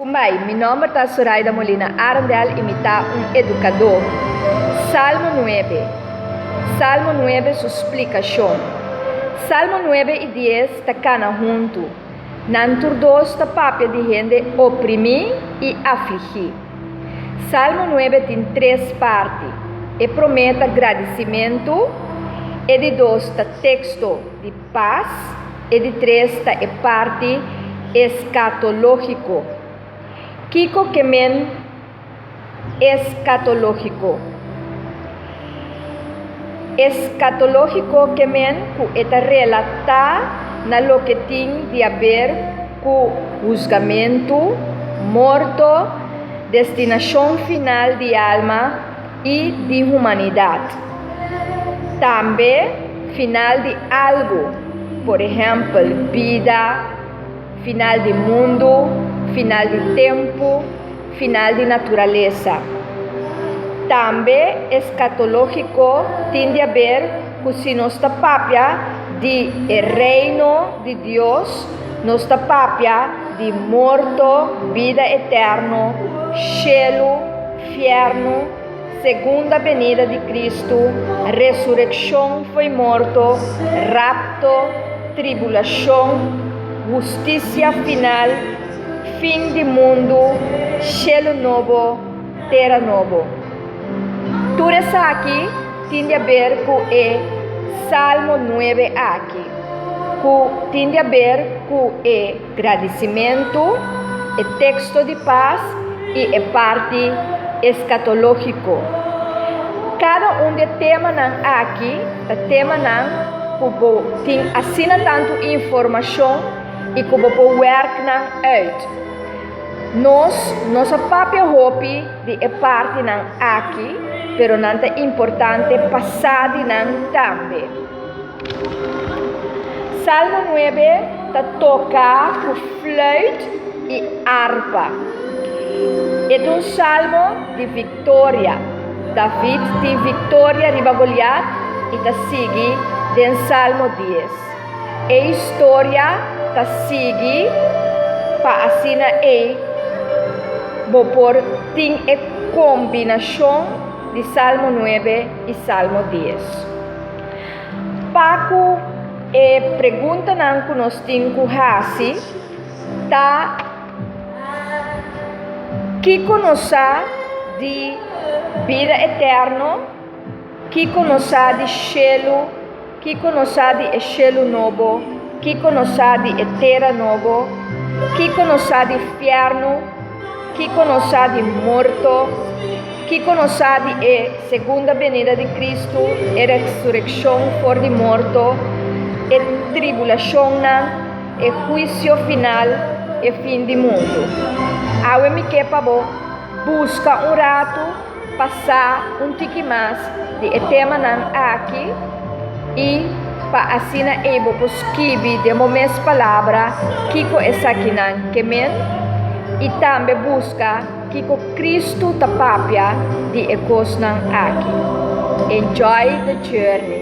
Kumbai, mi nòmber ta Soraida Molina Arendel i mi ta un edukadó. Salmo nuebe. Salmo nuebe su splikashon. Salmo nuebe i dies ta kana huntu. Nan tur dos ta papia di hende oprimí i afligí. Salmo nuebe tin tres parti. E promé ta gradisimentu, e di dos ta teksto di pas, e di tres ta e parti eskatológiko. Kiko ke men eskatológiko? Eskatológiko ke men ku e ta relatá na loke tin di aber ku husgamentu, morto, destinashon final di alma i di humanidat. Tambe final di algu, por ehèmpel bida, final di mundu, final di tempu, final di naturalesa. Tambe eskatológiko tin di aber ku si nos ta papia di e Reino di Dios, nos ta papia di morto, bida eterno, shelu, fièrnu, segunda benida di Kristu, resurekshon fo'i morto, rapto, tribulashon, hustisia final, fin di mundu, shelu nobo, tera nobo. Tur esaki tin di aber ku e Salmo nuebe aki, ku tin di aber ku e Gradisimentu, e teksto di pas i e parti eskatológiko. Kada un di e temanan aki ta temanan ku bo tin asina tantu informashon i ku bo por wèrk nan uit. Nos no sa papia hopi di e partinan aki, pero nan ta importante pa sa di nan tambe. Salmo nuebe ta toka ku fluit i arpa. E ta un salmo di viktoria. David tin viktoria riba Goliat i ta sigui den Salmo dies. E historia ta sigui pa asina ei bo por tin e kombinashon di Salmo nuebe i Salmo dies. Pa ku e preguntanan ku nos tin ku hasi ta, Kiko nos sa di bida eterno? Kiko nos sa di shelu? Kiko nos sa di e shelu nobo? Kiko nos sa di e tera nobo? Kiko nos sa di fièrnu? Kiko nos sa di morto? Kiko nos sa di e segunda benida di Kristu, e resurekshon for di morto, e tribulashonnan, e huisio final, e fin di mundu? Awe mi ke pa bo buska un ratu pa sa un tiki mas di e temanan aki i pa asina ei bo por skibi den bo mes palabra kiko esakinan ke men i tambe buska Kiko Kristu ta papia di e kosnan aki? Enjoy the journey!